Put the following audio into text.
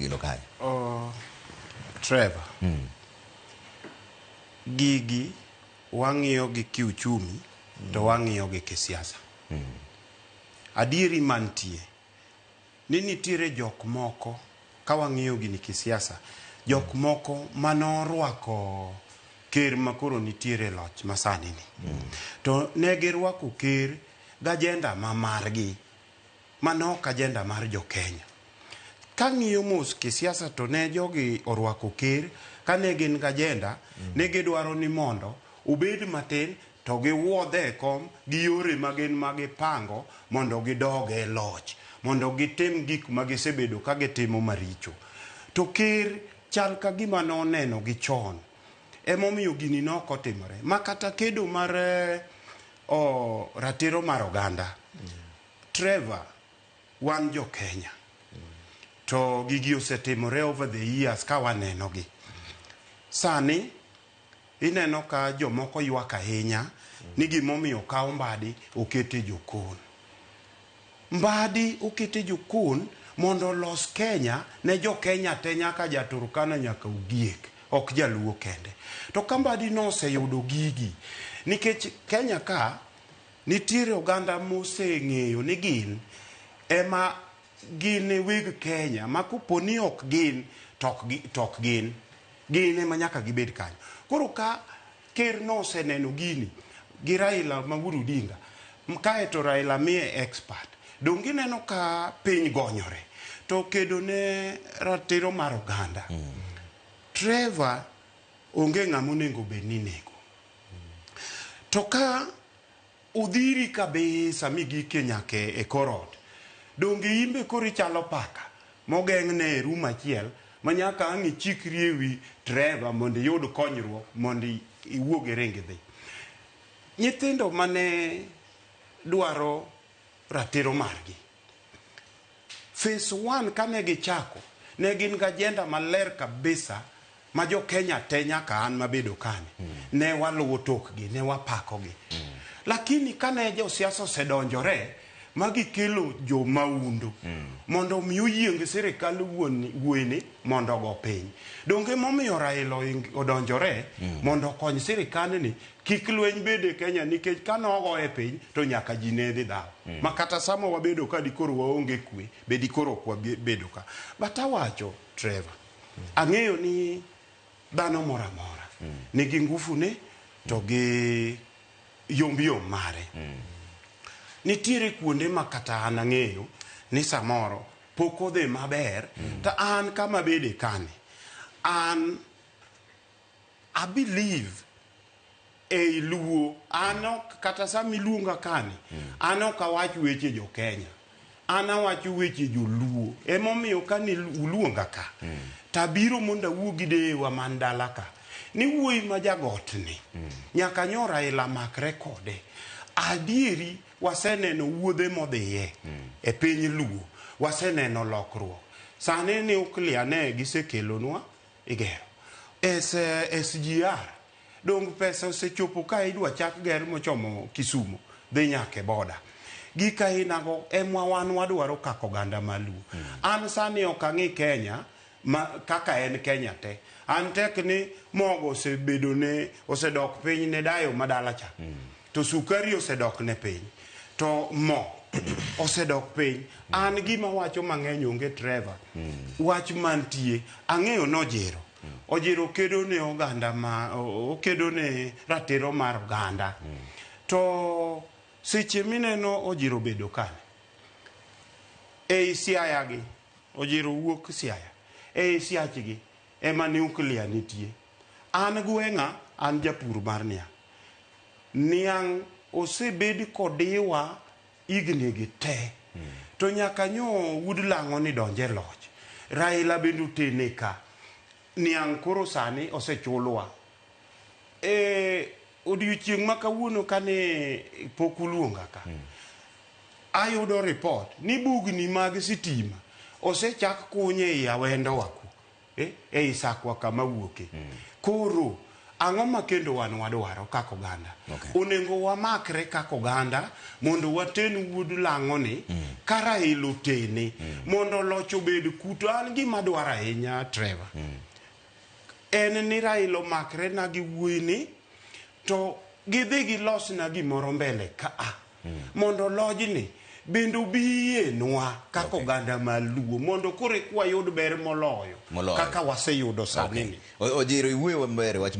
okelo kae. Oh, Trevor. Gigi wang'iyo gi kiuchumi to wang'iyo gi kisiasa. Adieri mantie ni nitiere jok moko ka wang'iyo gini kisiasa, jok moko manorwako ker makoro nitiere e loch masani ni. To ne girwako ker gi agenda ma margi mano ok agenda mar jo Kenya. Kang'iyo mos kisiasa to ne jogi orwako ker kane gin gi agenda ne gidwaro ni mondo obed matin to giwuodhe e kom gi yore ma gin ma gipango mondo gidog e loch mondo gitim gik ma gisebedo ka gitimo maricho. To ker chal ka gima noneno gi chon. Emomiyo gini nok otimore. Ma kata kedo mar o, ratiro mar oganda. Trevor, wan jo Kenya. To gigi osetimore over the years ka wanenogi. Sani ineno ka jomoko ywak ahinya ni gimomiyo okaw Mbadi oket e jokon. Mbadi oket e jokon mondo olos Kenya ne jo Kenya te nyaka ja Turkana nyaka Ogiek, ok jaluo kende. To ka Mbadi noseyudo gigi, nikech Kenya ka nitiere oganda moseng'eyo ni gin ema gin e weg Kenya ma kopo ni ok gin to ok gin. Gin ema nyaka gibed kanyo. Koro ka ker noseneno gini gi Raila ma wuod Odinga, kaeto Raila miye expert, dong gineno ka piny gonyore. To kedo ne ratiro mar oganda. Trevor onge ng'ama onego bed ni inego. To ka odhiri kabisa migike nyaka e kor ot, donge in be koro ichalo paka mogeng'ne e room achiel ma nyaka ang' ichikri e wi Trevor mondo iyud konyruok mondo iwuog iring idhi. Nyithindo mane dwaro ratiro margi, phase one kane gichako, ne gin gi agenda maler kabisa ma jo Kenya te nyaka an mabedo kani, ne waluwo tokgi, ne wapakogi. Lakini kane josiasa osedonjore ma gikelo jo maundu mondo omi oyieng sirikal wuoyini mondo ogo piny. Donge momiyo Raila odonjore mondo okony sirikandni kik lweny bed e Kenya nikech ka nogoye piny to nyaka ji ne dhi dhaw. Ma kata sama wabedo ka dikoro waonge kwe be dikoro ok wabedo ka. But awacho Trevor, ang'eyo ni dhano moro amora nigi ngufu ne to gi yom yom mare. Nitiere kuonde ma kata an ang'eyo ni samoro pok odhi maber to an kama bede kani an I believe ei luo an ok kata sama iluonga kani an ok awach weche jo Kenya an awacho weche joluo emomiyo kane uluonga ka tabiro mondo awuo gi deyewa man dala ka ni wuoyi ma jagotni nyaka nyo Raila makre kode adieri waseneno wuodhe modhiye e piny luo waseneno lokruok sani nuclear ne gisekelonwa igero SGR dong pesa osechopo ka idwa chak ger mochomo Kisumo dhi nyaka e boda gik ainago emwa wan wadwaro kaka oganda maluo an sani ok ang'i Kenya ma kaka en Kenya te an tek ni mogo osebedo ne osedok piny ne dayo madala cha to sukari osedok ne piny to mo osedok piny an gima wacho mang'eny onge Trevor wach mantie ang'eyo nojiro ojiro kedo ne oganda ma okedo ne ratiro mar oganda to seche mineno ojiro bedo kane ei Siaya gi ojiro wuok Siaya ei Siachgi ema nuclear nitie an gweng'a an japur mar niang' niang' osebed kodiwa higni gi te to nyaka nyo wuod lang'o ni donje loch Raila bende otene ka niang' koro sani osechulwa e odiochieng' ma kawuono kane pok uluonga ka ayudo report ni bugni mag sitima osechak kuny ei Awendo waku ei Sakwa kama wuoke. Koro Ang'o ma kendo wan wadwaro kaka oganda? Okay. Onego wamakre kaka oganda mondo waten wuod lang'o ni ka Raila otene mondo loch obed kuto. An gima adwaro ahinya Trevor en ni Raila omakre na gi wuoyi ni to gidhi gilosna gimoro mbele ka a mondo lojni bende obiyenwa kaka Okay. oganda maluo mondo koro eka wayud ber moloyo Moloyo. kaka waseyudo sani ni. Ojiro iwuoyo maber e wach mar